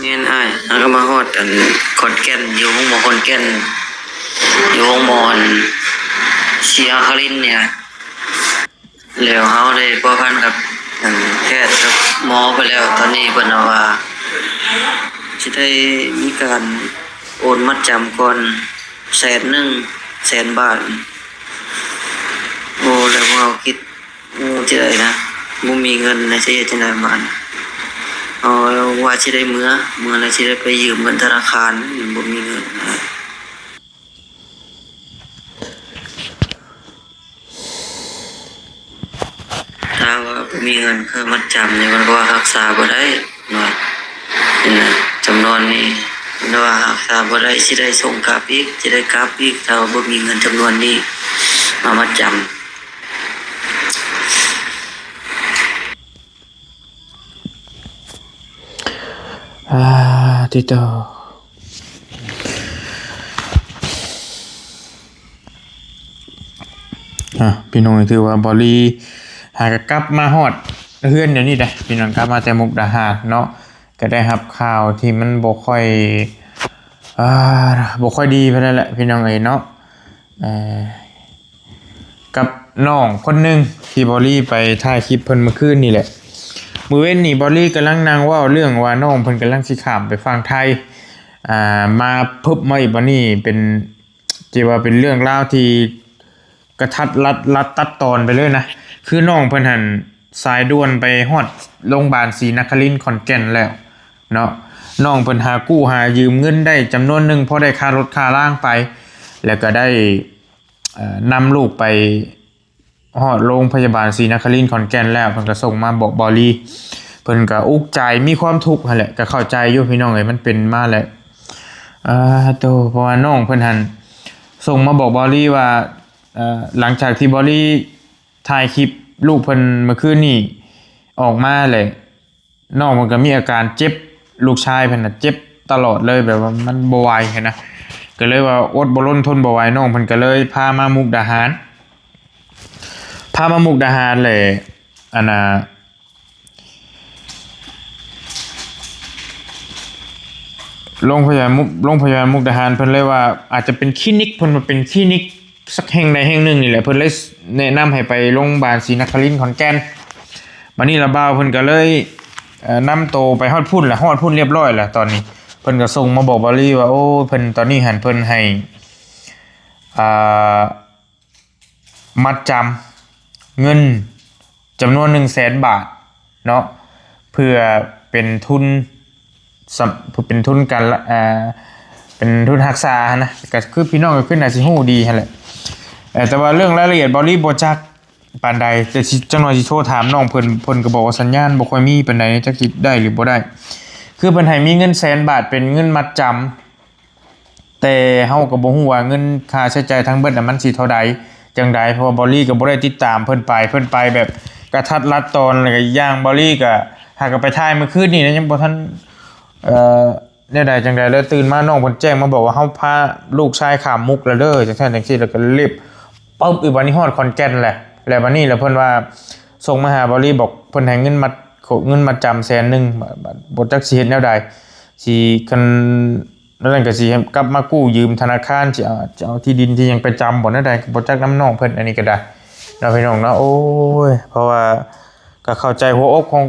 ແມ່ນອ້າຍ ເຮົາກໍມາຮອດອັນຂອນແກ່ນ ຢູ່ໂຮງໝໍຂອນແກ່ນ ຢູ່ໂຮງໝໍອັນ ສີນະຄະລິນນີ້ນະ. ແລ້ວເຮົາໄດ້ພົວພັນກັບອັນແພດກັບໝໍໄປແລ້ວ ຕອນນີ້ເພິ່ນເວົ້າວ່າຊິໄດ້ມີການໂອນມັດຈຳກ່ອນແສນໜຶ່ງ ແສນບາດ. ໂອ້ ແລ້ວພວກເຮົາຄິດ ໂອ້ ຈັ່ງໃດນະ ບໍ່ມີເງິນນະ ຊິເຮັດຈັ່ງໃດບາດນີ້? ເຮົາວ່າຊິໄດ້ເມືອ ເມືອແລ້ວຊິໄດ້ໄປຢືມເງິນທະນາຄານ ບໍ່ມີເງິນນະ. ຖ້າວ່າບໍ່ມີເງິນຄ່າມັດຈຳນີ້ ມັນກໍວ່າຮັກສາບໍ່ໄດ້ເນາະ ເຫັນນະ ຈຳນວນນີ້ ມັນວ່າຮັກສາບໍ່ໄດ້ ຊິໄດ້ສົ່ງກັບອີກ ຊິໄດ້ກັບອີກ ຖ້າວ່າບໍ່ມີເງິນຈຳນວນນີ້ມາມັດຈຳ. ອາ ຕິໂຕ ອາ ພີ່ນ້ອງ ຖືວ່າບ່າວລີຫາກໍກັບມາຮອດເຮືອນດຽວນີ້ເດ້ ພີ່ນ້ອງ ກັບມາແຕ່ມຸກດາຫານເນາະ ກໍໄດ້ຮັບຂ່າວທີ່ມັນບໍ່ຄ່ອຍ ອາ ບໍ່ຄ່ອຍດີປານໃດແຫຼະ ພີ່ນ້ອງເອີຍເນາະ. ເອີ ກັບນ້ອງຄົນໜຶ່ງທີ່ບ່າວລີໄປຖ່າຍຄລິບເພິ່ນມື້ຄືນນີ້ແຫຼະ. ມື້ເວັນນີ້ບ່າວລີກຳລັງນັ່ງເວົ້າເລື່ອງວ່ານ້ອງເພິ່ນກຳລັງຊິຂ້າມໄປຝັ່ງໄທ ອ່າ ມາປຶບມາອີກ ບາດນີ້ເປັນ ທີ່ວ່າເປັນເລື່ອງລາວທີ່ກະທັດລັດ ລັດຕັດຕອນໄປເລີຍນະ. ຄືນ້ອງເພິ່ນຫັ້ນສາຍດ່ວນໄປຮອດໂຮງບານສີນະຄະລິນຂອນແກ່ນແລ້ວເນາະ. ນ້ອງເພິ່ນຫາກູ້ຫາຢືມເງິນໄດ້ຈຳນວນໜຶ່ງ ພໍໄດ້ຄ່າລົດຄ່າລາງໄປ ແລ້ວກໍໄດ້ ເອີ ນຳລູກໄປຮອດໂຮງພະຍາບານສີນະຄະລິນຂອນແກ່ນແລ້ວ ເພິ່ນກໍສົ່ງມາບອກບ່າວລີ. ເພິ່ນກໍອຸກໃຈ ມີຄວາມທຸກຫັ້ນແຫຼະ ກໍເຂົ້າໃຈຢູ່ພີ່ນ້ອງເອີຍ ມັນເປັນມາແຫຼະ. ອາ ໂຕ ເພາະວ່ານ້ອງເພິ່ນຫັ້ນສົ່ງມາບອກບ່າວລີວ່າ ເອີ ຫຼັງຈາກທີ່ບ່າວລີຖ່າຍຄລິບລູກເພິ່ນມື້ຄືນນີ້ອອກມາແຫຼະ ນ້ອງເພິ່ນກໍມີອາການເຈັບ ລູກຊາຍເພິ່ນນະເຈັບຕະຫຼອດເລີຍ ແບບວ່າມັນບໍ່ໄຫວຫັ້ນນະ ກໍເລີຍວ່າອົດບໍ່ລົນທົນບໍ່ໄຫວ ນ້ອງເພິ່ນກໍເລີຍພາມາມຸກດາຫານ ພາມາມຸກດາຫານແຫຼະ. ອັນນ່າ ໂຮງພະຍາບານມຸກ ໂຮງພະຍາບານມຸກດາຫານ ເພິ່ນເລີຍວ່າອາດຈະເປັນຄລີນິກ ເພິ່ນວ່າເປັນຄລີນິກ ສັກແຫ່ງໃດແຫ່ງໜຶ່ງນີ້ແຫຼະ ເພິ່ນເລີຍແນະນຳໃຫ້ໄປໂຮງບານສີນະຄະລິນຂອນແກ່ນ. ບາດນີ້ລະບ່າວເພິ່ນກໍເລີຍ ເອີ ນຳໂຕໄປຮອດພຸ້ນລະ ຮອດພຸ້ນລຽບຮ້ອຍລະ ຕອນນີ້ເພິ່ນກໍສົ່ງມາບອກບ່າວລີວ່າ ໂອ້ ເພິ່ນ ຕອນນີ້ຫັ້ນເພິ່ນໃຫ້ ອ່າ ມັດຈຳເງິນຈຳນວນໜຶ່ງແສນບາດເນາະ ເພື່ອເປັນທຶນ ສຳ ເພື່ອເປັນທຶນການ ເອີ ເປັນທຶນຮັກສາຫັ້ນນະ ກໍຄືພີ່ນ້ອງກໍຄືໜ້າຊິຮູ້ດີຫັ້ນແຫຼະ. ເອີ ແຕ່ວ່າເລື່ອງລາຍລະອຽດບ່າວລີບໍ່ຈັກປານໃດ ແຕ່ຊິ ຈັກໜ່ອຍຊິໂທຖາມນ້ອງເພິ່ນ ເພິ່ນກໍບອກວ່າສັນຍານບໍ່ຄ່ອຍມີປານໃດ ຈັກຊິໄດ້ຫຼືບໍ່ໄດ້. ຄືເພິ່ນໃຫ້ມີເງິນແສນບາດເປັນເງິນມັດຈຳ ແຕ່ເຮົາກໍບໍ່ຮູ້ວ່າເງິນຄ່າໃຊ້ຈ່າຍທັງເບິດນະ ມັນຊິເທົ່າໃດຈັ່ງໃດ ເພາະວ່າບ່າວລີກໍບໍ່ໄດ້ຕິດຕາມເພິ່ນໄປ ເພິ່ນໄປແບບກະທັດລັດຕອນ ແລ້ວກໍອີກຢ່າງບ່າວລີກໍຫາກໍໄປຖ່າຍມື້ຄືນນີ້ນະ ຍັງບໍ່ທັນ ເອີ ແນວໃດຈັ່ງໃດ ແລ້ວຕື່ນມານ້ອງເພິ່ນແຈ້ງມາບອກວ່າ ເຮົາພາລູກຊາຍຂ້າມມຸກແລ້ວເດີ ຈັ່ງຊັ້ນຈັ່ງຊີ້ ແລ້ວກໍເລັບປຶບ ອີກບາດນີ້ຮອດຂອນແກ່ນແຫຼະ ແລ້ວບາດນີ້ລະເພິ່ນວ່າສົ່ງມາຫາບ່າວລີ ບອກເພິ່ນໃຫ້ເງິນມັດ ເງິນມັດຈຳແສນໜຶ່ງ ບາດ ບາດ ບໍ່ຈັກຊິເຮັດແນວໃດ ຊິ ຄັນ ແລ້ວນັ້ນກໍຊິກັບມາກູ້ຢືມທະນາຄານ ຊິເອົາ ຈະເອົາທີ່ດິນທີ່ຫຍັງໄປຈຳບໍ່ແນວໃດ ກໍບໍ່ຈັກນຳນ້ອງເພິ່ນ ອັນນີ້ກໍໄດ້ເນາະ ພີ່ນ້ອງເນາະ. ໂອ້ຍ ເພາະວ່າກໍເຂົ້າໃຈຫົວອົກຂອງ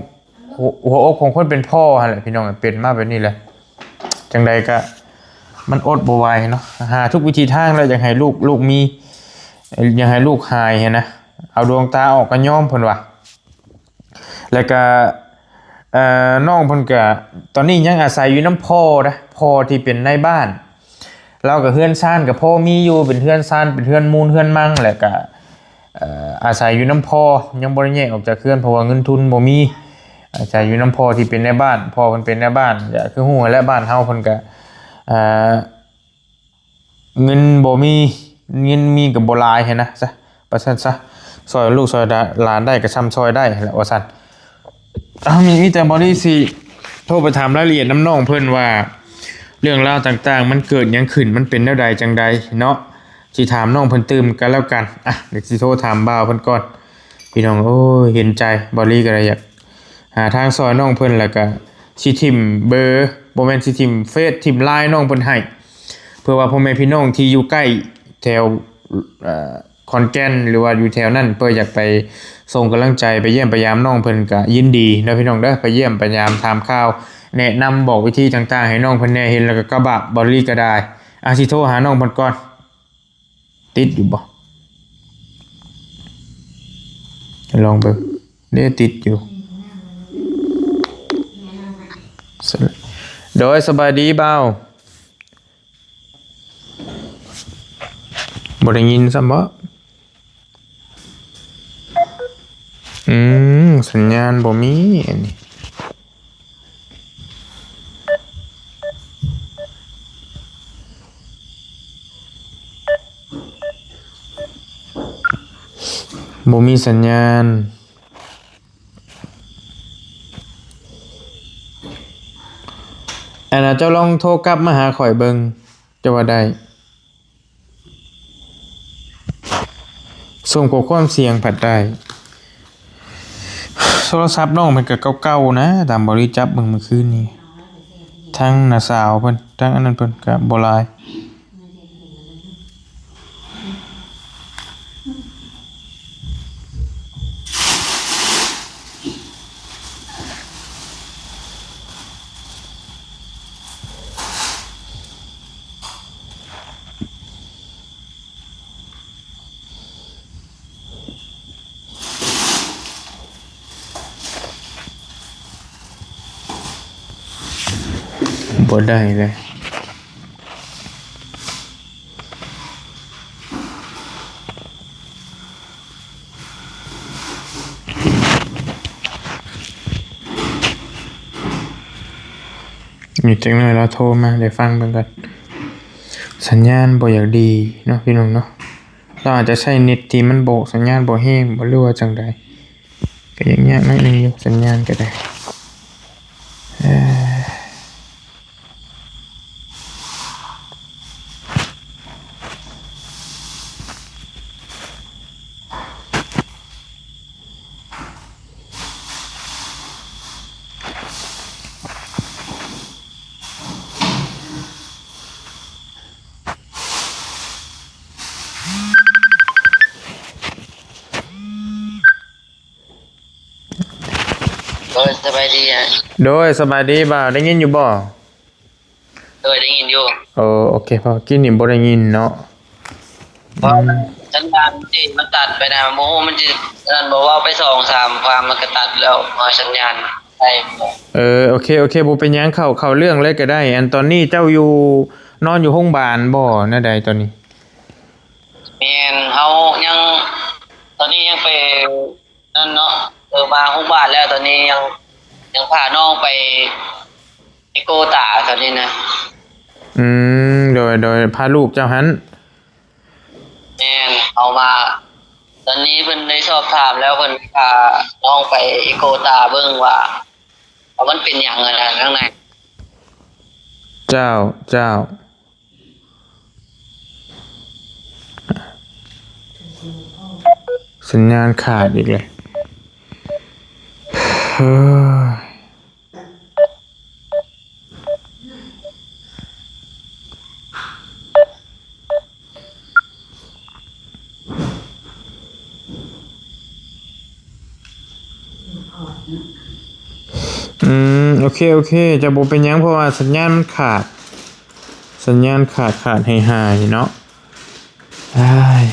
ຫົວ ຫົວອົກຂອງຄົນເປັນພໍ່ຫັ້ນແຫຼະ ພີ່ນ້ອງ ເປັນມາແບບນີ້ແຫຼະ ຈັ່ງໃດກໍມັນອົດບໍ່ໄຫວເນາະ ຫາທຸກວິທີທາງແລ້ວ ຢາກໃຫ້ລູກ ລູກມີ ຢາກໃຫ້ລູກຫາຍຫັ້ນນະ ເອົາດວງຕາອອກກໍຍອມ ເພິ່ນວ່າ. ແລ້ວກະ ເອີ ນ້ອງເພິ່ນກະ ຕອນນີ້ຍັງອາໄສຢູ່ນຳພໍ່ນະ ພໍ່ທີ່ເປັນນາຍບ້ານ ລາວກະເຮືອນຊານກະພໍມີຢູ່ ເປັນເຮືອນຊານ ເປັນເຮືອນມູນເຮືອນມັງ ແລ້ວກະ ເອີ ອາໄສຢູ່ນຳພໍ່ ຍັງບໍ່ໄດ້ແຍກອອກຈາກເຮືອນ ເພາະວ່າເງິນທຶນບໍ່ມີ ອາໄສຢູ່ນຳພໍ່ທີ່ເປັນນາຍບ້ານ ພໍ່ເພິ່ນເປັນນາຍບ້ານ ກະຄືຮູ້ຫັ້ນແຫຼະ ບ້ານເຮົາເພິ່ນກະ ເອີ ເງິນບໍ່ມີ ເງິນມີກໍບໍ່ຫຼາຍຫັ້ນນະ ຊະ ວ່າຊັ້ນຊະ ຊ່ອຍລູກຊ່ອຍຫຼານໄດ້ກໍຊ່ຳຊ່ອຍໄດ້ຫັ້ນແຫຼະ ວ່າຊັ້ນ. ເອົາ ມີ ມີແຕ່ບ່າວລີຊິໂທໄປຖາມລາຍລະອຽດນຳນ້ອງເພິ່ນວ່າ ເລື່ອງລາວຕ່າງໆ ມັນເກີດຫຍັງຂຶ້ນ ມັນເປັນແນວໃດຈັ່ງໃດເນາະ ຊິຖາມນ້ອງເພິ່ນຕື່ມກັນແລ້ວກັນ. ອ່ະ ດຽວຊິໂທຖາມບ່າວເພິ່ນກ່ອນ ພີ່ນ້ອງເອີຍ ເຫັນໃຈ ບ່າວລີກໍໄດ້ຢາກ ຫາທາງຊ່ອຍນ້ອງເພິ່ນ ແລ້ວກະ ຊິຖິ້ມເບີ ບໍ່ແມ່ນ ຊິຖິ້ມເຟສ ຖິ້ມລາຍນ້ອງເພິ່ນໃຫ້ ເພື່ອວ່າພໍ່ແມ່ພີ່ນ້ອງທີ່ຢູ່ໃກ້ແຖວ ເອີ ຂອນແກ່ນ ຫຼືວ່າຢູ່ແຖວນັ້ນ ເພື່ອຢາກໄປສົ່ງກຳລັງໃຈ ໄປຢ້ຽມໄປຢາມນ້ອງເພິ່ນ ກະຍິນດີເນາະພີ່ນ້ອງເດີ ໄປຢ້ຽມໄປຢາມ ຖາມຂ່າວ ແນະນຳ ບອກວິທີຕ່າງໆ ໃຫ້ນ້ອງເພິ່ນແດ່. ເຫັນແລ້ວກະກະບາກ ເບົາຫຼີກະດາຍ. ອາ ຊິໂທຫານ້ອງເພິ່ນກ່ອນ. ຕິດຢູ່ບໍ່? ລອງເບິ່ງເດ້ ຕິດຢູ່. ໂດຍ ສະບາຍດີບ່າວ. ບໍ່ໄດ້ຍິນຊ້ຳບໍ? ອືມ ສັນຍານບໍ່ມີອັນນີ້. ບໍ່ມີສັນຍານ. ອັນນ່າ ເຈົ້າລອງໂທກັບມາຫາຂ້ອຍເບິ່ງ ເຈົ້າວ່າໄດ້. ສົ່ງຂໍ້ຄວາມສຽງພັດໄດ້. ໂທລະສັບນ້ອງເພິ່ນກະເກົ່າໆນະ ຕາມເບົາຫຼີຈັບເບິ່ງມື້ຄືນນີ້. ທັງນ້າສາວເພິ່ນ ທັງອັນນັ້ນເພິ່ນກະບໍ່ຫຼາຍ. ບໍ່ໄດ້ເລີຍ. ອີກຈັກໜ້ອຍລາວໂທມາ ໄດ້ຟັງເບິ່ງກ່ອນ. ສັນຍານບໍ່ຢາກດີເນາະ ພີ່ນ້ອງເນາະ. ລາວອາດຈະໃຊ້ເນັດທີ່ມັນບໍ່ ສັນຍານບໍ່ແຮງບໍ່ ຫຼືວ່າຈັ່ງໃດ. ກະຍັງຍາກໜ້ອຍໜຶ່ງຢູ່ ສັນຍານກະໄດ້. ເອີ ໂດຍ ສະບາຍດີອ້າຍ. ໂດຍ ສະບາຍດີບ່າວ ໄດ້ຍິນຢູ່ບໍ່? ໂດຍ ໄດ້ຍິນຢູ່. ໂອ ໂອເຄ ເພາະກີ້ນີ້ບໍ່ໄດ້ຍິນເນາະ. ເພາະ ອືມ ສັນຍານທີ່ມັນຕັດໄປນະ ບໍ່ຮູ້ມັນຊິອັນນັ້ນບໍ່ ເວົ້າໄປສອງສາມຄວາມມັນກະຕັດແລ້ວ ເພາະສັນຍານໄດ້. ເອີ ໂອເຄ ໂອເຄ ບໍ່ເປັນຫຍັງ ເຂົ້າ ເຂົ້າເລື່ອງເລີຍກະໄດ້. ອັນຕອນນີ້ເຈົ້າຢູ່ ນອນຢູ່ໂຮງບານບໍ່ ແນວໃດຕອນນີ້? ແມ່ນ ເຮົາຍັງ ຕອນນີ້ຍັງໄປ ນັ້ນເນາະ ເອີ ມາໂຮງບານແລ້ວ ຕອນນີ້ຍັງ ຍັງພານ້ອງໄປເອໂກຕາຕອນນີ້ນະ. ອືມ ໂດຍ ໂດຍ ພາລູກເຈົ້າຫັ້ນ. ແມ່ນ ເຮົາມາ ຕອນນີ້ເພິ່ນໄດ້ສອບຖາມແລ້ວ ເພິ່ນພານ້ອງໄປເອໂກຕາເບິ່ງວ່າ ວ່າມັນເປັນຫຍັງຫັ້ນນະ ທາງໃນ. ເຈົ້າ ເຈົ້າ. ສັນຍານຂາດອີກແລ້ວ. ເຮີ້ຍ. ອືມ ໂອເຄ ໂອເຄ ຈະບໍ່ເປັນຫຍັງ ເພາະວ່າສັນຍານມັນຂາດ ສັນຍານຂາດຂາດຫາຍໆເນາະ. ອ້າຍ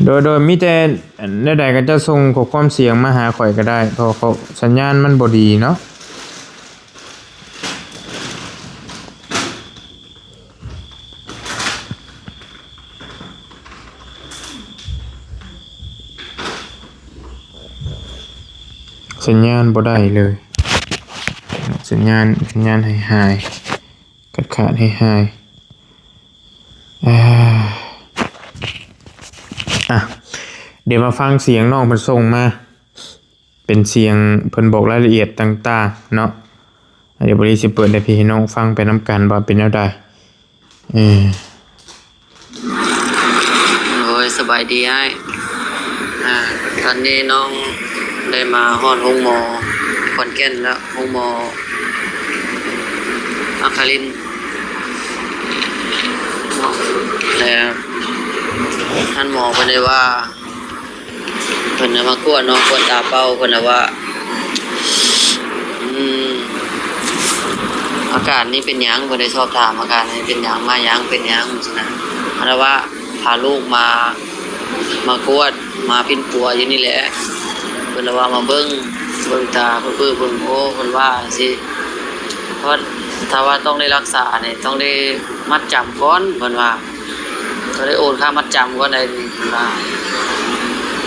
ໂດຍ ໂດຍ ມີແຕ່ແນວໃດກໍຈະສົ່ງຂໍ້ຄວາມສຽງມາຫາຂ້ອຍກໍໄດ້ ເພາະ ເພາະສັນຍານມັນບໍ່ດີເນາະ. ສັນຍານບໍ່ໄດ້ເລີຍ ສັນຍານ ສັນຍານຫາຍໆ ຂາດໆຫາຍໆ. ອາ ອະ ດຽວມາຟັງສຽງນ້ອງເພິ່ນສົ່ງມາ ເປັນສຽງເພິ່ນບອກລາຍລະອຽດຕ່າງໆເນາະ. ດຽວບໍລິຊິເປີດໃຫ້ພີ່ໃຫ້ນ້ອງຟັງໄປນຳກັນວ່າເປັນແນວໃດ. ເອີ ໂດຍ ສະບາຍດີອ້າຍ. ອາ ຕອນນີ້ນ້ອງໄດ້ມາຮອດໂຮງໝໍ ຂອນແກ່ນ ແລ້ວໂຮງໝໍອາຄາລິນເນາະ ແລ້ວທ່ານໝໍເພິ່ນໄດ້ວ່າ ເພິ່ນໄດ້ມາກວດເນາະ ກວດຕາເປົ້າ ເພິ່ນໄດ້ວ່າ ອືມ ອາການນີ້ເປັນຫຍັງ ເພິ່ນໄດ້ສອບຖາມອາການນີ້ເປັນຫຍັງ ມາຫຍັງ ເປັນຫຍັງ ຈັ່ງຊີ້ນະ ເພິ່ນໄດ້ວ່າ ພາລູກມາ ມາກວດ ມາປິ່ນປົວຢູ່ນີ້ແຫຼະ ເພິ່ນລະວ່າມາເບິ່ງ ເບິ່ງຕາ ເບິ່ງ ເບິ່ງ ໂອ້ ເພິ່ນວ່າຈັ່ງຊີ້ ເພາະຖ້າວ່າຕ້ອງໄດ້ລັກສານີ້ ຕ້ອງໄດ້ມັດຈຳກ່ອນ ເພິ່ນວ່າ ຕ້ອງໄດ້ໂອນຄ່າມັດຈຳກ່ອນໄດ໋ ເພິ່ນວ່າ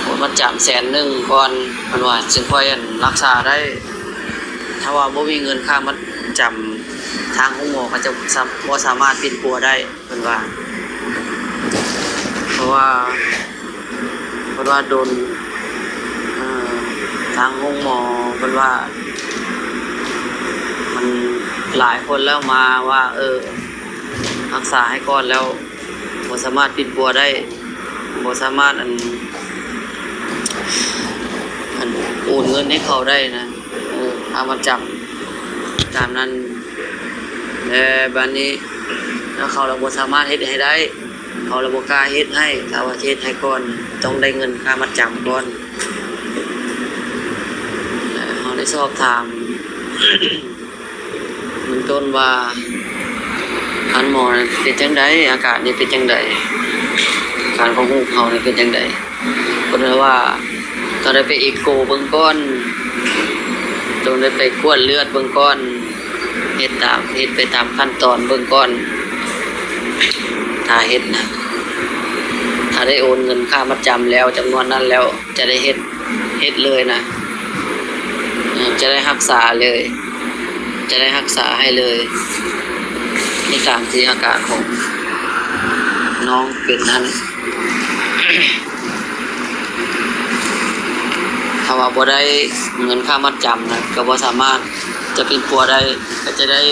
ໂອນມັດຈຳແສນໜຶ່ງກ່ອນ ເພິ່ນວ່າ ຈຶ່ງຄ່ອຍ ອັ່ນ ລັກສາໄດ້ ຖ້າວ່າບໍ່ມີເງິນຄ່າມັດຈຳ ທາງໂຮງໝໍເຂົາເຈົ້າ ສາ ບໍ່ສາມາດປິ່ນປົວໄດ້ ເພິ່ນວ່າ ເພາະວ່າ ເພິ່ນວ່າດົນ ເອີ ທາງໂຮງໝໍເພິ່ນວ່າ ມັນຫຼາຍຄົນແລ້ວມາວ່າ ເອີ ຮັກສາໃຫ້ກ່ອນແລ້ວ ບໍ່ສາມາດປິ່ນປົວໄດ້ ບໍ່ສາມາດ ອັ່ນ ອັ່ນ ໂອນເງິນໃຫ້ເຂົາໄດ້ນະ ເອີ ຄ່າມັດຈຳຕາມນັ້ນ ແລະ ບາດນີ້ ແລ້ວເຂົາລະບໍ່ສາມາດເຮັດໃຫ້ໄດ້ ເຂົາລະບໍ່ກ້າເຮັດໃຫ້ ຖ້າວ່າຊິເຮັດໃຫ້ກ່ອນ ຕ້ອງໄດ້ເງິນຄ່າມັດຈຳກ່ອນ ເຮົາໄດ້ສອບຖາມເບື້ອງຕົ້ນວ່າ ທ່ານໝໍເປັນຈັ່ງໃດ ອາການນີ້ເປັນຈັ່ງໃດ ອາການຂອງລູກເຮົານີ້ເປັນຈັ່ງໃດ ເພິ່ນວ່າຕ້ອງໄດ້ໄປເອໂກເບິ່ງກ່ອນ ຕ້ອງໄດ້ໄປກວດເລືອດເບິ່ງກ່ອນ ເຮັດຕາມ ເຮັດໄປຕາມຂັ້ນຕອນເບິ່ງກ່ອນ ຖ້າເຮັດນະ ຖ້າໄດ້ໂອນເງິນຄ່າມັດຈຳແລ້ວ ຈຳນວນນັ້ນແລ້ວ ຈະໄດ້ເຮັດ ເຮັດເລີຍນະ ເອີ ຈະໄດ້ຮັກສາເລີຍ ຈະໄດ້ຮັກສາໃຫ້ເລີຍ ນີ້ຕາມທີ່ອາການຂອງນ້ອງເປັນຫັ້ນ ຖ້າວ່າບໍ່ໄດ້ເງິນຄ່າມັດຈຳນະ ກໍບໍ່ສາມາດຈະປິ່ນປົວໄດ້ ກໍຈະໄດ້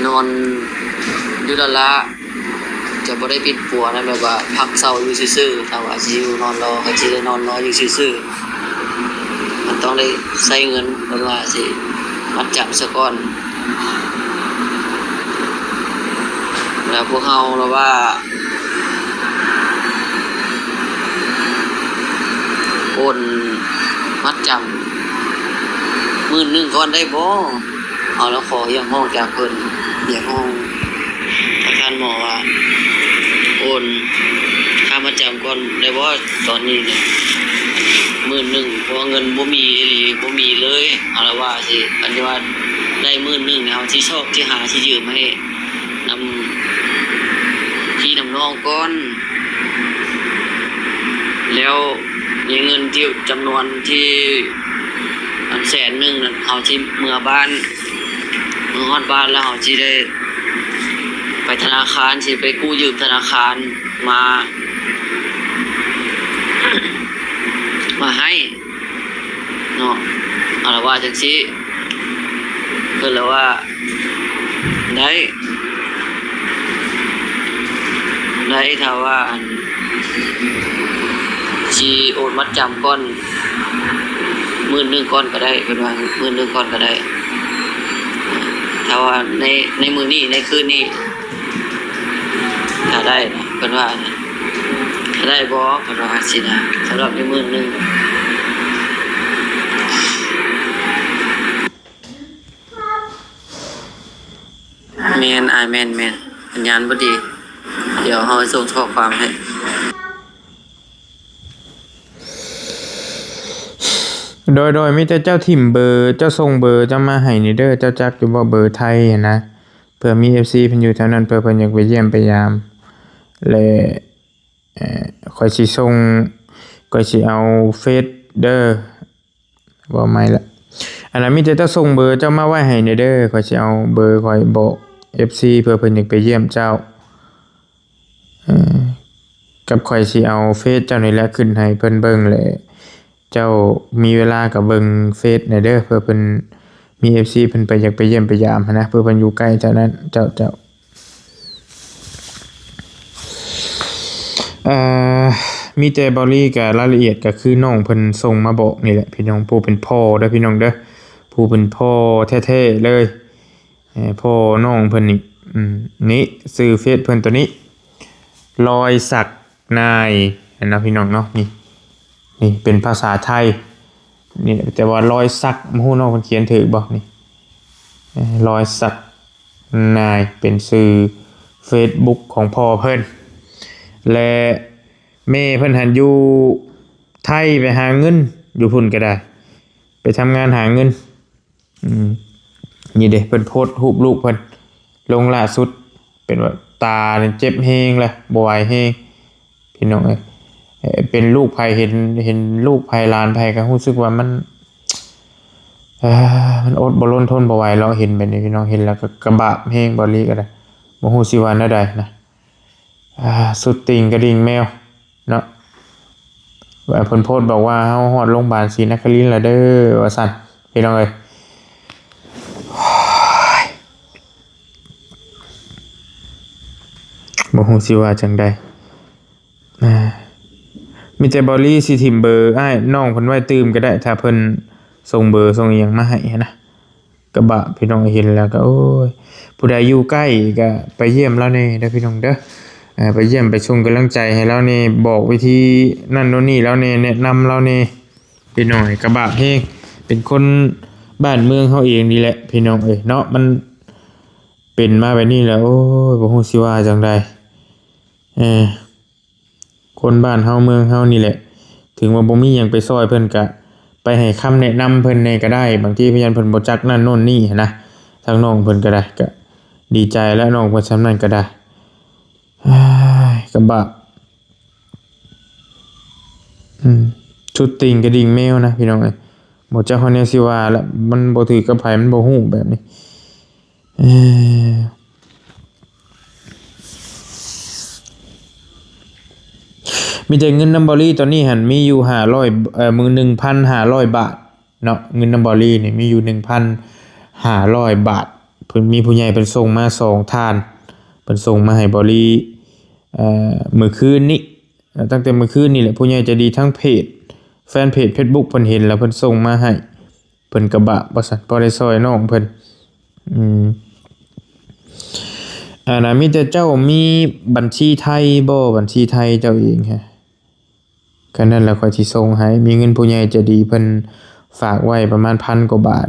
ນອນຢູ່ລ້າໆ ຈະບໍ່ໄດ້ປິ່ນປົວນະ ແບບວ່າພັກເຊົາຢູ່ຊື່ໆ ຖ້າວ່າຊິຢູ່ນອນລໍ ກໍຊິໄດ້ນອນລໍຢູ່ຊື່ໆ ມັນຕ້ອງໄດ້ໃຊ້ເງິນ ເພິ່ນວ່າຊິມັດຈຳສາກ່ອນ ແລ້ວພວກເຮົາລະວ່າ ໂອນມັດຈຳໝື່ນໜຶ່ງກ່ອນໄດ້ບໍ່? ເຮົາລະຂໍຮຽກຮ້ອງຈາກເພິ່ນ ຮຽກຮ້ອງທາງທ່ານໝໍວ່າ ໂອນຄ່າມັດຈຳກ່ອນໄດ້ບໍ່? ຕອນນີ້ນະ ໝື່ນໜຶ່ງ ເພາະວ່າເງິນບໍ່ມີອີ່ຫຼີ ບໍ່ມີເລີຍ ເຮົາລະວ່າຊິ ຄັນຊິວ່າໄດ້ໝື່ນໜຶ່ງ ເຮົາຊິຊອກ ຊິຫາ ຊິຢືມໃຫ້ ນຳພີ່ນຳນ້ອງກ່ອນ ແລ້ວມີເງິນທີ່ຈຳນວນທີ່ ອັນ ແສນໜຶ່ງນັ້ນ ເຮົາຊິເມືອບ້ານ ເມືອຮອດບ້ານແລ້ວເຮົາຊິໄດ້ໄປທະນາຄານ ຊິໄປກູ້ຢືມທະນາຄານມາ ມາໃຫ້ ເນາະ ອາລະວາດຈັ່ງຊີ້ ເພິ່ນລະວ່າ ໄດ້ ໄດ້ ຖ້າວ່າ ອັນ ຊິໂອນມັດຈຳກ່ອນ ໝື່ນໜຶ່ງກ່ອນກໍໄດ້ ເພິ່ນວ່າ ໝື່ນໜຶ່ງກ່ອນກໍໄດ້ ຖ້າວ່າໃນ ໃນມື້ນີ້ ໃນຄືນນີ້ ຖ້າໄດ້ນະ ເພິ່ນວ່ານະ ຖ້າໄດ້ບໍ່ ເພິ່ນວ່າຈັ່ງຊີ້ນະ ສຳລັບໃນໝື່ນໜຶ່ງ ແມ່ນ ອ້າຍ ແມ່ນ ແມ່ນ ສັນຍານບໍ່ດີ ດຽວເຮົາສົ່ງຂໍ້ຄວາມໃຫ້. ໂດຍ ໂດຍ ມີແຕ່ເຈົ້າຖິ້ມເບີ ເຈົ້າສົ່ງເບີເຈົ້າມາໃຫ້ນີ້ເດີ ເຈົ້າຈັກຢູ່ບໍ່ເບີໄທຫັ້ນນະ ເພື່ອມີເອັຟຊີເພິ່ນຢູ່ແຖວນັ້ນ ເພື່ອເພິ່ນຢາກໄປຢ້ຽມໄປຢາມ ແລະ ເອີ ຂ້ອຍຊິສົ່ງ ຂ້ອຍຊິເອົາເຟສເດີ ເວົ້າໃໝ່ລະ ອັນນັ້ນມີແຕ່ເຈົ້າສົ່ງເບີເຈົ້າມາໄວ້ໃຫ້ແດ່ເດີ ຂ້ອຍຊິເອົາເບີຂ້ອຍບອກເອັຟຊີ ເພື່ອເພິ່ນຢາກໄປຢ້ຽມເຈົ້າ ເອີ ກັບຂ້ອຍຊິເອົາເຟສເຈົ້ານີ້ແຫຼະຂຶ້ນໃຫ້ເພິ່ນເບິ່ງ ແລະ ເຈົ້າມີເວລາກໍເບິ່ງເຟສແດ່ເດີ ເພື່ອເພິ່ນມີເອັຟຊີເພິ່ນໄປ ຢາກໄປຢ້ຽມໄປຢາມຫັ້ນນະ ເພື່ອເພິ່ນຢູ່ໃກ້ເຈົ້ານັ້ນ ເຈົ້າ ເຈົ້າ. ເອີ ມີແຕ່ເບົາລີກະລາຍລະອຽດກະຄືນ້ອງເພິ່ນສົ່ງມາບອກນີ້ແຫຼະພີ່ນ້ອງ, ຜູ້ເປັນພໍ່ເດີພີ່ນ້ອງເດີ, ຜູ້ເປັນພໍ່ແທ້ໆເລີຍ. ເອີ ພໍ່ນ້ອງເພິ່ນນີ້ ອືມ ນີ້ ຊື່ເຟສເພິ່ນໂຕນີ້ ລອຍສັກນາຍ ເຫັນເນາະພີ່ນ້ອງເນາະ. ນີ້ ນີ້ເປັນພາສາໄທ ນີ້ ແຕ່ວ່າລອຍສັກ ບໍ່ຮູ້ນ້ອງເພິ່ນຂຽນຖືກບໍ່? ນີ້ ເອີ ລອຍສັກນາຍ ເປັນຊື່ເຟສບຸກຂອງພໍ່ເພິ່ນ ແລະ ແມ່ເພິ່ນຫັ້ນຢູ່ໄທ ໄປຫາເງິນຢູ່ພຸ້ນກໍໄດ້ ໄປທຳງານຫາເງິນ. ອືມ ນີ້ເດ້ ເພິ່ນໂພສຮູບລູກເພິ່ນລົງລ່າສຸດ ເປັນວ່າຕານີ້ເຈັບແຮງແຫຼະ ບໍ່ໄຫວແຮງ ພີ່ນ້ອງເອີຍ. ເປັນລູກໃຜ ເຫັນ ເຫັນລູກໃຜຫຼານໃຜກໍຮູ້ສຶກວ່າມັນ ເອີ ມັນອົດບໍ່ລົນທົນບໍ່ໄຫວແລ້ວ ເຫັນແບບນີ້ພີ່ນ້ອງ. ເຫັນແລ້ວກໍ ກະບາບແຮງ ເບົາລີກໍໄດ້ ບໍ່ຮູ້ຊິວ່າແນວໃດນະ. ອ່າ ສຸດຕິ່ງກະດິ່ງແມວເນາະ ວ່າເພິ່ນໂພສບອກວ່າ ເຮົາຮອດໂຮງບານສີນະຄະລິນແລ້ວເດີ ວ່າຊັ້ນ ພີ່ນ້ອງເອີຍ. ໂອ້ຍ ບໍ່ຮູ້ຊິວ່າຈັ່ງໃດ ອ່າ ມີແຕ່ເບົາລີຊິຖິ້ມເບີອ້າຍນ້ອງເພິ່ນໄວ້ຕື່ມກໍໄດ້ ຖ້າເພິ່ນສົ່ງເບີສົ່ງອີ່ຫຍັງມາໃຫ້ຫັ້ນນະ. ກະບາບ ພີ່ນ້ອງເຫັນແລ້ວກໍ ໂອ້ຍ ຜູ້ໃດຢູ່ໃກ້ກໍໄປຢ້ຽມລາວແດ່ເດີພີ່ນ້ອງເດີ. ເອີ ໄປຢ້ຽມໄປສົ່ງກຳລັງໃຈໃຫ້ລາວແດ່ ບອກວິທີນັ້ນໂນ່ນນີ້ລາວແດ່ ແນະນຳລາວແດ່ພີ່ນ້ອງ. ກະບາບແຮງ ເປັນຄົນບ້ານເມືອງເຮົາເອງນີ້ແຫຼະພີ່ນ້ອງເອີຍເນາະ. ມັນເປັນມາແບບນີ້ແລ້ວ ໂອ້ຍ ບໍ່ຮູ້ຊິວ່າຈັ່ງໃດ ເອີ. ຄົນບ້ານເຮົາເມືອງເຮົານີ້ແຫຼະ ເຖິງວ່າບໍ່ມີຫຍັງໄປຊ່ອຍເພິ່ນ ກະໄປໃຫ້ຄຳແນະນຳເພິ່ນແດ່ກໍໄດ້. ບາງທີພະຍານເພິ່ນບໍ່ຈັກນັ້ນໂນ່ນນີ້ຫັ້ນນະ ທາງນ້ອງເພິ່ນກໍໄດ້ ກະດີໃຈແລ້ວ ນ້ອງເພິ່ນຊ່ຳນັ້ນກໍໄດ້. ເອີຍ ກະບາບ ອືມ ສຸດຕິ່ງກະດິ່ງແມວນະ ພີ່ນ້ອງເອີຍ. ບໍ່ຈັກເຮົາແນວຊິວ່າລະ ມັນບໍ່ຖືກກັບໃຜ ມັນບໍ່ຮູ້ແບບນີ້. ເອີ ມີແຕ່ເງິນນຳເບົາລີຕອນນີ້ຫັ້ນ ມີຢູ່ຫ້າຮ້ອຍ ເອີ ມື້ ໜຶ່ງພັນຫ້າຮ້ອຍບາດເນາະ. ເງິນນຳເບົາລີນີ້ມີຢູ່ ໜຶ່ງພັນຫ້າຮ້ອຍບາດ. ເພິ່ນມີຜູ້ໃຫຍ່ເພິ່ນສົ່ງມາສອງທ່ານ ເພິ່ນສົ່ງມາໃຫ້ເບົາລີ ເອີ ມື້ຄືນນີ້ ເອີ ຕັ້ງແຕ່ມື້ຄືນນີ້ແຫຼະ. ຜູ້ໃຫຍ່ໃຈດີທາງເພຈ ແຟນເພຈເຟສບຸກ ເພິ່ນເຫັນແລ້ວເພິ່ນສົ່ງມາໃຫ້ ເພິ່ນກະບາບວ່າຊັ້ນ ພໍໄດ້ຊ່ອຍນ້ອງເພິ່ນ. ອືມ ອັນນ່າ ມີແຕ່ເຈົ້າມີບັນຊີໄທບໍ່? ບັນຊີໄທເຈົ້າເອງຮະ? ຄັນນັ້ນລະຂ້ອຍຊິສົ່ງໃຫ້. ມີເງິນຜູ້ໃຫຍ່ໃຈດີເພິ່ນຝາກໄວ້ປະມານພັນກວ່າບາດ.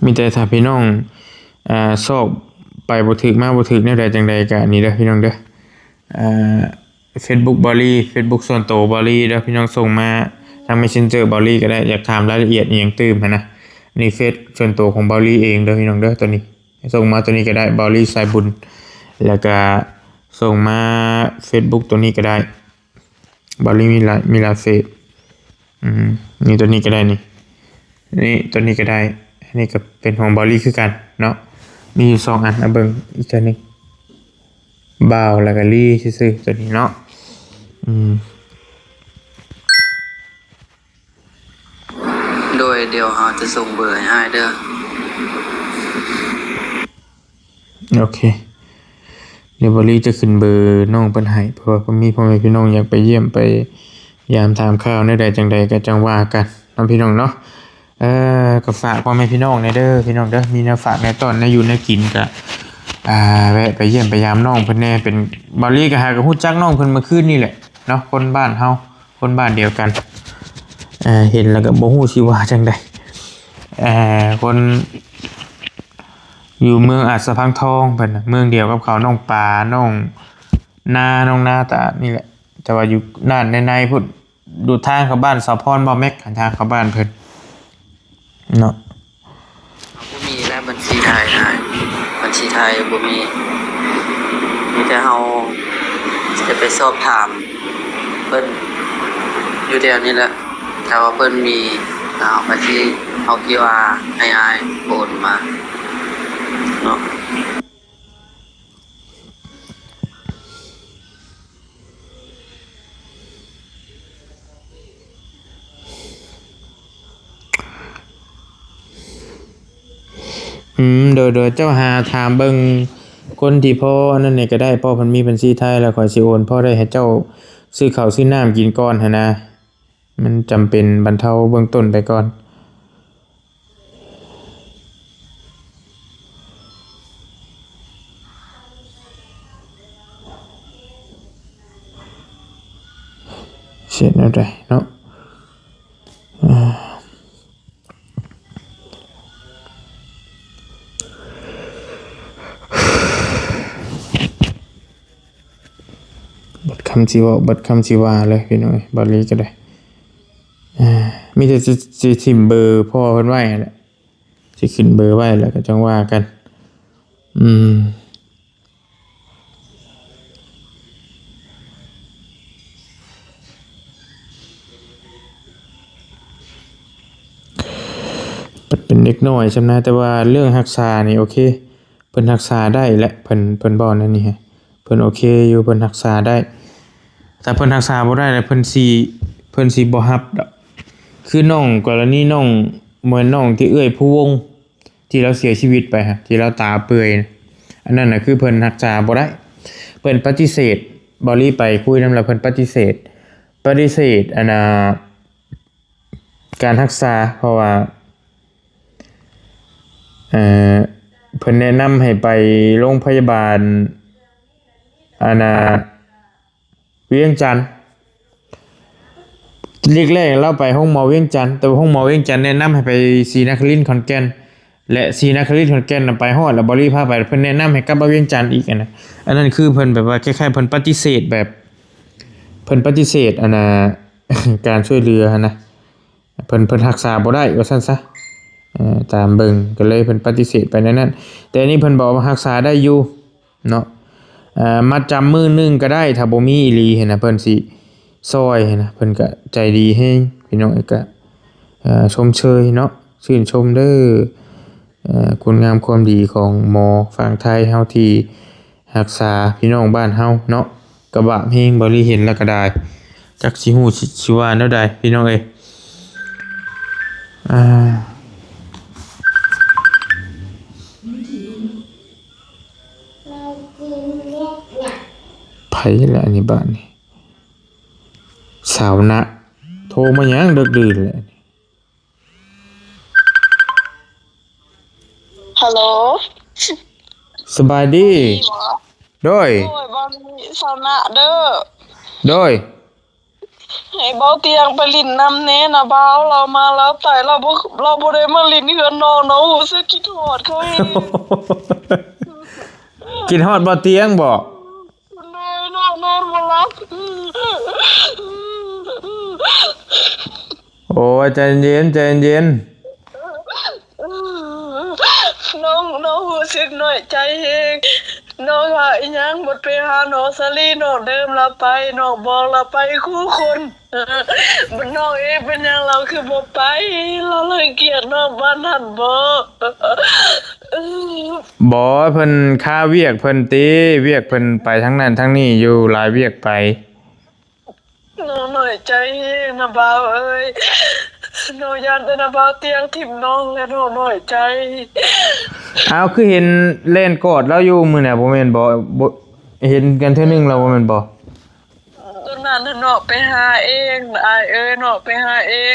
ມີແຕ່ຖ້າພີ່ນ້ອງ ອ່າ ຊອກໄປບໍ່ຖືກມາບໍ່ຖືກແນວໃດຈັ່ງໃດກະນີ້ເດີພີ່ນ້ອງເດີ ອ່າ ເຟສບຸກເບົາລີ ເຟສບຸກສ່ວນໂຕເບົາລີເດີ ພີ່ນ້ອງສົ່ງມາທາງເມສເຊັນເຈີເບົາລີກໍໄດ້ ຢາກຖາມລາຍລະອຽດອີ່ຫຍັງຕື່ມຫັ້ນນະ. ນີ້ເຟສສ່ວນໂຕຂອງເບົາລີເອງເດີພີ່ນ້ອງເດີ ໂຕນີ້ ສົ່ງມາໂຕນີ້ກໍໄດ້ ເບົາລີສາຍບຸນ ແລ້ວກະສົ່ງມາເຟສບຸກໂຕນີ້ກໍໄດ້ ເບົາລີມີຫຼາຍ ມີຫຼາຍເຟສ. ອືມ ນີ້ໂຕນີ້ກໍໄດ້ນີ້ ນີ້ໂຕນີ້ກໍໄດ້ ອັນນີ້ກໍເປັນຂອງເບົາລີຄືກັນເນາະ ມີຢູ່ສອງອັນ. ເອົາເບິ່ງອີກເທື່ອໜຶ່ງ ບ່າວ ແລ້ວກໍລີຊື່ໆ ໂຕນີ້ເນາະ. ອືມ ໂດຍ ດຽວເຮົາຈະສົ່ງເບີໃຫ້ອ້າຍເດີ. ໂອເຄ ດຽວເບົາລີຈະຂຶ້ນເບີນ້ອງເພິ່ນໃຫ້ ເພາະວ່າມີພໍ່ແມ່ພີ່ນ້ອງຢາກໄປຢ້ຽມໄປຢາມຖາມຂ່າວແນວໃດຈັ່ງໃດກໍຈັ່ງວ່າກັນເນາະພີ່ນ້ອງເນາະ. ເອີ ກໍຝາກພໍ່ແມ່ພີ່ນ້ອງແດ່ເດີພີ່ນ້ອງເດີ ມີແນວຝາກແນວຕ້ອນ ແນວຢູ່ແນວກິນກໍ ອ່າ ແວະໄປຢ້ຽມໄປຢາມນ້ອງເພິ່ນແດ່. ເປັນ ເບົາລີກໍຫາກໍຮູ້ຈັກນ້ອງເພິ່ນເມື່ອຄືນນີ້ແຫຼະເນາະ ຄົນບ້ານເຮົາ ຄົນບ້ານດຽວກັນ. ເອີ ເຫັນແລ້ວກໍບໍ່ຮູ້ຊິວ່າຈັ່ງໃດ ເອີ ຄົນຢູ່ເມືອງອາດສະພັງທອງ ເພິ່ນນະ ເມືອງດຽວກັບເຂົາ ນ້ອງປາ ນ້ອງນາ ນ້ອງນາຕາດນີ້ແຫຼະ ແຕ່ວ່າຢູ່ດ້ານໃນໆພຸ້ນ ດູທາງເຂົ້າບ້ານສາວພອນ ບ່າວແມັກ ທາງເຂົ້າບ້ານເພິ່ນເນາະ. ບໍ່ມີແລ້ວບັນຊີໄທນະ ບັນຊີໄທບໍ່ມີ. ແຕ່ເຮົາຈະໄປສອບຖາມເພິ່ນຢູ່ແຖວນີ້ແຫຼະ ຖ້າວ່າເພິ່ນມີ ເຮົາກໍຊິເອົາ QR ໃຫ້ອ້າຍໂອນມາເນາະ. ອືມ ໂດຍ ໂດຍ ເຈົ້າຫາຖາມເບິ່ງຄົນທີ່ພໍອັນນັ້ນນີ້ກໍໄດ້ ເພາະເພິ່ນມີບັນຊີໄທ ແລ້ວຂ້ອຍຊິໂອນພໍໄດ້ໃຫ້ເຈົ້າຊື້ເຂົ້າຊື້ນ້ຳກິນກ່ອນຫັ້ນນະ ມັນຈຳເປັນບັນເທົາເບື້ອງຕົ້ນໄປກ່ອນ. ເຮັດແນວໃດເນາະ ອ່າ ເບິດຄຳຊິເວົ້າ ເບິດຄຳຊິວ່າເລີຍພີ່ນ້ອງເອີຍ ບາລີກໍໄດ້ ອ່າ ມີແຕ່ຊິ ຊິຖິ້ມເບີພໍ່ເພິ່ນໄວ້ຫັ້ນແຫຼະ ຊິຂຶ້ນເບີໄວ້ແລ້ວກໍຈັ່ງວ່າກັນ ອືມ ເປັນເດັກນ້ອຍຊຳນະ ແຕ່ວ່າເລື່ອງຮັກສານີ້ໂອເຄ ເພິ່ນຮັກສາໄດ້ແຫຼະ ເພິ່ນ ເພິ່ນເວົ້າແນວນີ້ ເພິ່ນໂອເຄຢູ່ ເພິ່ນຮັກສາໄດ້ ຖ້າເພິ່ນຮັກສາບໍ່ໄດ້ແລ້ວ ເພິ່ນຊິ ເພິ່ນຊິບໍ່ຮັບດອກ ຄືນ້ອງ ກໍລະນີນ້ອງ ແມ່ນນ້ອງທີ່ເອື້ອຍພູວົງ ທີ່ລາວເສຍຊີວິດໄປຫັ້ນ ທີ່ລາວຕາເປື່ອຍ ອັນນັ້ນນະ ຄືເພິ່ນຮັກສາບໍ່ໄດ້ ເພິ່ນປະຕິເສດ ເບົາລີໄປຄຸຍນຳລາວ ເພິ່ນປະຕິເສດ ປະຕິເສດ ອັນນ່າ ການຮັກສາ ເພາະວ່າ ເອີ ເພິ່ນແນະນຳໃຫ້ໄປໂລງພະຍາບານ ອັນນ່າ ວຽງຈັນ ເລກແລກລາວໄປໂຮງໝໍວຽງຈັນ ແຕ່ວ່າໂຮງໝໍວຽງຈັນແນະນຳໃຫ້ໄປສີນະຄະລິນ ຂອນແກ່ນ ແລະ ສີນະຄະລິນ ຂອນແກ່ນນະ ໄປຮອດແລ້ວ ບໍລິພາໄປ ເພິ່ນແນະນຳໃຫ້ກັບມາວຽງຈັນອີກ ອັນນັ້ນ ອັນນັ້ນຄືເພິ່ນແບບວ່າຄ້າຍໆ ເພິ່ນປະຕິເສດແບບ ເພິ່ນປະຕິເສດ ອັນນ່າ ການຊ່ວຍເຫຼືອຫັ້ນນະ ເພິ່ນ ເພິ່ນຮັກສາບໍ່ໄດ້ວ່າຊັ້ນຊະ ເອີ ຕາມເບິ່ງ ກໍເລີຍເພິ່ນປະຕິເສດໄປແນວນັ້ນ ແຕ່ອັນນີ້ເພິ່ນບອກວ່າຮັກສາໄດ້ຢູ່ເນາະ ເອີ ມັດຈຳມື້ໜຶ່ງກໍໄດ້ ຖ້າບໍ່ມີອີ່ຫຼີຫັ້ນນະ ເພິ່ນຊິຊ່ອຍຫັ້ນນະ ເພິ່ນກໍໃຈດີແຮງ ພີ່ນ້ອງເອີຍ ກໍ ເອີ ຊົມເຊີຍເນາະ ຊື່ນຊົມເດີ ເອີ ຄຸນງາມຄວາມດີຂອງໝໍຝັ່ງໄທເຮົາທີ່ ຮັກສາພີ່ນ້ອງບ້ານເຮົາເນາະ ກະບາບແຮງ ເບົາລີເຫັນແລ້ວກະດາຍ ຈັກຊິຮູ້ ຊິ ຊິວ່າແນວໃດພີ່ນ້ອງເອີຍ ອ່າ ໃຜລະອັນນີ້ບາດນີ້ ສາວນະ ໂທມາຫຍັງເດິກດື່ນແຫຼະ ຮັລໂຫຼ ສະບາຍດີ ໂດຍ ໂດຍ ເບົາລີ ຊາວນະເດີ ໂດຍ ໃຫ້ເບົາຕຽງໄປຫຼິ້ນນຳແດ່ນະບ່າວ ລາວມາລາວໄຕ ລາວບໍ່ ລາວບໍ່ໄດ້ມາຫຼິ້ນເຮືອນນ້ອງ ນ້ອງຮູ້ສຶກຄິດຮອດເຂົາແຮງ ຄິດຮອດເບົາຕຽງບໍ? ໂດຍ ນ້ອງນອນບໍ່ຫຼັບ ໂອ້ຍ ໃຈເຢັນໆ ໃຈເຢັນໆ ນ້ອງ ນ້ອງຮູ້ສຶກນ້ອຍໃຈແຮງ ນ້ອງຫາອີຫຍັງ ໝົດໄປຫານ້ອງສາລີ ນ້ອງເດີມລາວໄປ ນ້ອງບອກລາວໄປຄູ່ຄົນ ບັດນ້ອງເອງເປັນຫຍັງລາວຄືບໍ່ໄປ ລາວລັງກຽດນ້ອງປານນັ້ນບໍ? ບໍ່ ເພິ່ນຄາວຽກເພິ່ນຕິ ວຽກເພິ່ນໄປທາງນັ້ນທາງນີ້ຢູ່ ຫຼາຍວຽກໄປ ນ້ອງນ້ອຍໃຈແຮງນະບ່າວເອີຍ ນ້ອງຢ້ານແຕ່ນະບ່າວຕຽງຖິ້ມນ້ອງ ແລະ ນ້ອງນ້ອຍໃຈ ອ້າວ ຄືເຫັນແລ່ນກອດລາວຢູ່ມື້ນະ ບໍ່ແມ່ນບໍ? ບໍ່ ເຫັນກັນເທື່ອໜຶ່ງແລ້ວບໍ່ແມ່ນບໍ? ຕອນນັ້ນນະເນາະ ໄປຫາເອງ ອ້າຍເອີຍ ເນາະ ໄປຫາເອງ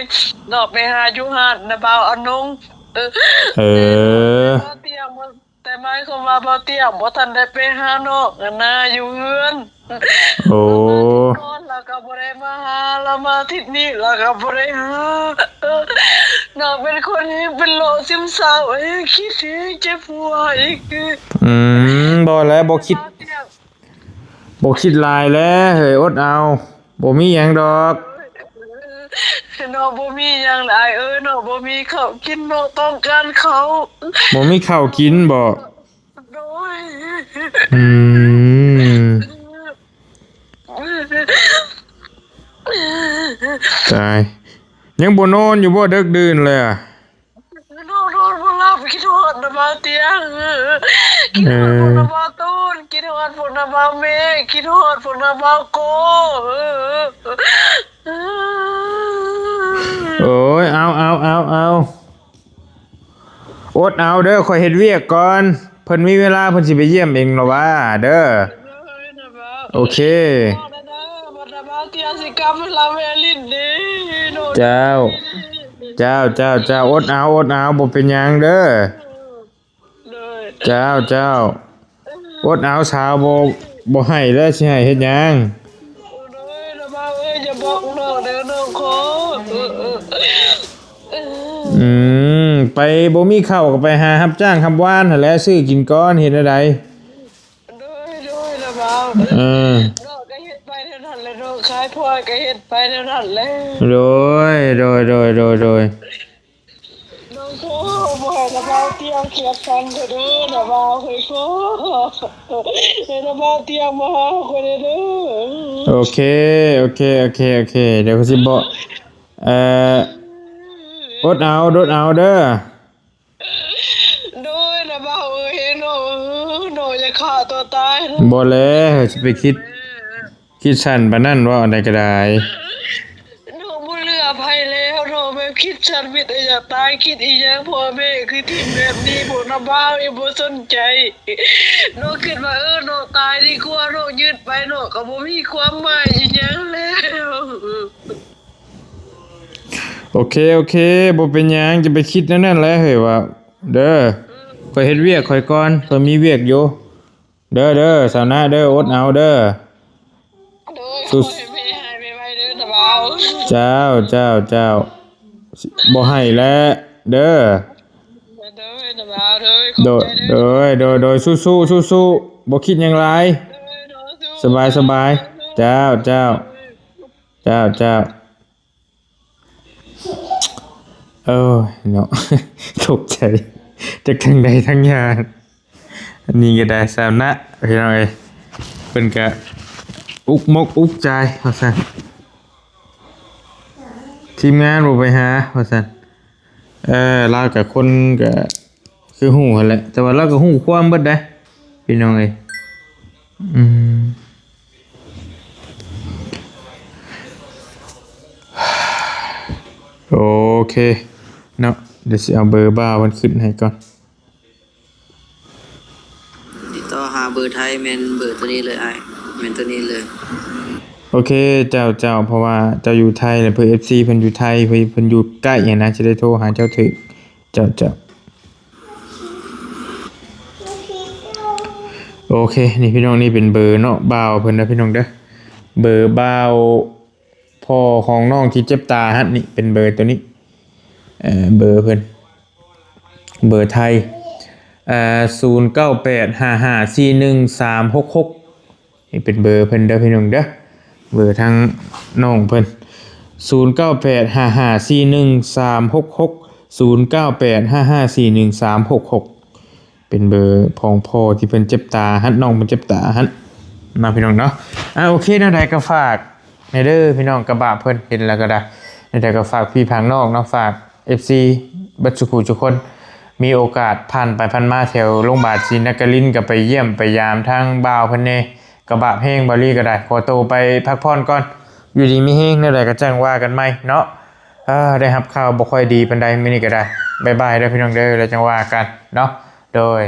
ເນາະ ໄປຫາຢູ່ຮ້ານນະບ່າວອານົງ ເອີ ເອີ ແຕ່ໝາຍຄວາມວ່າບ່າວຕຽງບໍ່ທັນໄດ້ໄປຫານ້ອງຫັ້ນນາ ຢູ່ເຮືອນ ໂອ້ ລາວກໍບໍ່ໄດ້ມາຫາ ລາວມາທິດນີ້ລາວກໍບໍ່ໄດ້ຫາ ນ້ອງເປັນຄົນເປັນໂລກຊຶມເສົ້າ ເອີ ຄິດເຖິງເຈັບຫົວອີກ ອືມ ບໍ່ແຫຼະ ບໍ່ຄິດ ບໍ່ຄິດຫຼາຍແຫຼະເຮີ້ຍ ອົດເອົາ ບໍ່ມີຫຍັງດອກ ນ້ອງບໍ່ມີຫຍັງ ອ້າຍເອີຍ ນ້ອງບໍ່ມີເຂົ້າກິນ ນ້ອງຕ້ອງການເຂົ້າ ບໍ່ມີເຂົ້າກິນບໍ? ໂດຍ ອືມ ຕາຍ ຍັງບໍ່ນອນຢູ່ບໍ່ ເດິກດື່ນແລ້ວ? ນອນ ນອນບໍ່ຫຼັບ ຄິດຮອດນະບ່າວຕຽງ ເອີ ຄິດຮອດພວກນະບ່າວຕູນ ເອີ ຄິດຮອດພວກນະບ່າວເມ ຄິດຮອດພວກນະບ່າວໂກ ເອີ ໂອ້ຍ ເອົາ ເອົາ ເອົາ ເອົາ ອົດເອົາເດີ ຂ້ອຍເຮັດວຽກກ່ອນ ເພິ່ນມີເວລາເພິ່ນຊິໄປຢ້ຽມເອງລະຫວາເດີ. ໂອເຄ ເຈົ້າ ເຈົ້າ ເຈົ້າ ເຈົ້າ ອົດເອົາ ອົດເອົາ ບໍ່ເປັນຫຍັງເດີ. ເຈົ້າ ເຈົ້າ ອົດເອົາ ສາວບໍ່ ບໍ່ໃຫ້ແລ້ວ ຊິໃຫ້ເຮັດຫຍັງ? ອືມ ໄປບໍ່ມີເຂົ້າກໍໄປຫາຮັບຈ້າງຮັບວານຫັ້ນແຫຼະ ຊື້ກິນກ່ອນ ເຮັດແນວໃດ? ໂດຍ ໂດຍ ລະບ່າວ ເອີ ເນາະ ກໍເຮັດໄປແນວນັ້ນແຫຼະເນາະ ຂາຍພອຍກໍເຮັດໄປແນວນັ້ນແຫຼະ ໂດຍ ໂດຍ ໂດຍ ໂດຍ ໂດຍ ນ້ອງໂຄ ບໍ່ໃຫ້ລະບ່າວຕຽງຂຽດສັນເດີ ລະບ່າວເອີຍໂຄ ໃຫ້ລະບ່າວຕຽງມາຫາຂ້ອຍແດ່ເດີ. ໂອເຄ ໂອເຄ ໂອເຄ ໂອເຄ ດຽວຂ້ອຍຊິບອກ ເອີ ອົດເອົາ ອົດເອົາເດີ. ໂດຍ ລະບ່າວເອີຍ ເຫັນນ້ອງ ເອີ ນ້ອງຢາກຂ້າຕົວຕາຍ ບໍ່ແລ້ວ ຊິໄປຄິດ ຄິດສັ້ນປານນັ້ນ ເວົ້າອັນໃດກໍໄດ້ ນ້ອງບໍ່ເຫຼືອໃຜແລ້ວ ນ້ອງແບບຄິດສັ້ນ ມີແຕ່ຢາກຕາຍ ຄິດອີ່ຫຍັງ ພໍ່ແມ່ຄືຖິ້ມແບບນີ້ ພວກນ້າບ່າວເອງບໍ່ສົນໃຈ ນ້ອງຄິດວ່າ ເອີ ນ້ອງຕາຍດີກວ່າ ນ້ອງຍືດໄປ ນ້ອງກໍບໍ່ມີຄວາມໝາຍອີ່ຫຍັງແລ້ວ. ໂອເຄ ໂອເຄ ບໍ່ເປັນຫຍັງ ຈະໄປຄິດແນວນັ້ນແຫຼະເຮີ້ຍ ວ່າເດີ ຂ້ອຍເຮັດວຽກຂ້ອຍກ່ອນ ຂ້ອຍມີວຽກຢູ່ ເດີ ເດີ ສາວນະເດີ ອົດເອົາເດີ ໂດຍ ສູ້ ຂໍໃຫ້ແມ່ຫາຍໄວໆເດີ ຕາບ່າວ ເຈົ້າ ເຈົ້າ ເຈົ້າ ບໍ່ໃຫ້ແລ້ວເດີ ໂດຍ ຕາບ່າວ ໂດຍ ຂອບໃຈເດີ ໂດຍ ໂດຍ ໂດຍ ສູ້ໆ ສູ້ໆ ບໍ່ຄິດຫຍັງຫຼາຍ ໂດຍ ໂດຍ ສູ້ໆ ສະບາຍ ສະບາຍ ເຈົ້າ ເຈົ້າ ເຈົ້າ ເຈົ້າ. ໂອ້ຍເນາະ ຕົກໃຈ ຈັກທາງໃດທາງຍານ ອັນນີ້ກໍໄດ້ສາວນະ ພີ່ນ້ອງເອີຍ ເພິ່ນກະອຸກມົກອຸກໃຈວ່າຊັ້ນ ທີມງານບໍ່ໄປຫາວ່າຊັ້ນ ເອີ ລາວກະຄົນກະ ຄືຮູ້ຫັ້ນແຫຼະ ແຕ່ວ່າລາວກໍຮູ້ຄວາມເບິດເດ້ ພີ່ນ້ອງເອີຍ ອືມ ໂອເຄເນາະ ດຽວຊິເອົາເບີບ່າວເພິ່ນຂຶ້ນໃຫ້ກ່ອນ ຕິດຕໍ່ຫາເບີໄທແມ່ນເບີໂຕນີ້ເລີຍອ້າຍ ແມ່ນໂຕນີ້ເລີຍ ໂອເຄ ເຈົ້າ ເຈົ້າ ເພາະວ່າເຈົ້າຢູ່ໄທ ແລະ ເພື່ອເອັຟຊີເພິ່ນຢູ່ໄທ ເພື່ອເພິ່ນຢູ່ໃກ້ຫັ້ນນະ ຈະໄດ້ໂທຫາເຈົ້າຖືກ ເຈົ້າ ເຈົ້າ ໂອເຄ ນີ້ພີ່ນ້ອງ ນີ້ເປັນເບີເນາະ ບ່າວເພິ່ນເດີພີ່ນ້ອງເດີ ເບີບ່າວ ພໍ່ຂອງນ້ອງທີ່ເຈັບຕາຫັ້ນ ນີ້ເປັນເບີໂຕນີ້ ເອີ ເບີເພິ່ນ ເບີໄທ ເອີ ສູນເກົ້າແປດຫ້າຫ້າສີ່ໜຶ່ງສາມຫົກຫົກ ນີ້ເປັນເບີເພິ່ນເດີພີ່ນ້ອງເດີ ເບີທາງນ້ອງເພິ່ນ ສູນເກົ້າແປດຫ້າຫ້າສີ່ໜຶ່ງສາມຫົກຫົກ ສູນເກົ້າແປດຫ້າຫ້າສີ່ໜຶ່ງສາມຫົກຫົກ ເປັນເບີຂອງພໍ່ທີ່ເພິ່ນເຈັບຕາຫັ້ນ ນ້ອງເພິ່ນເຈັບຕາຫັ້ນເນາະ ພີ່ນ້ອງເນາະ ອາ ໂອເຄ ແນວໃດກໍຝາກແດ່ເດີພີ່ນ້ອງ ກະບາບເພິ່ນເຫັນແລ້ວກໍໄດ້ ແນວໃດກໍຝາກພີ່ຝາກນ້ອງເນາະ ຝາກ ເອັຟຊີ ເບິດສູ່ຜູ້ສູ່ຄົນ ມີໂອກາດຜ່ານໄປຜ່ານມາແຖວໂລງບານສີນະກະລິນ ກໍໄປຢ້ຽມໄປຢາມທາງບ່າວເພິ່ນແດ່ ກະບາບແຮງ ບ່າວລີກໍໄດ້ ຂໍໂຕໄປພັກຜ່ອນກ່ອນ ຢູ່ດີມີແຮງ ແນວໃດກໍຈັ່ງວ່າກັນໃໝ່ເນາະ ເອີ ໄດ້ຮັບຂ່າວບໍ່ຄ່ອຍດີປານໃດມື້ນີ້ກໍໄດ້ ບາຍບາຍເດີພີ່ນ້ອງເດີ ແລ້ວຈັ່ງວ່າກັນເນາະ ໂດຍ.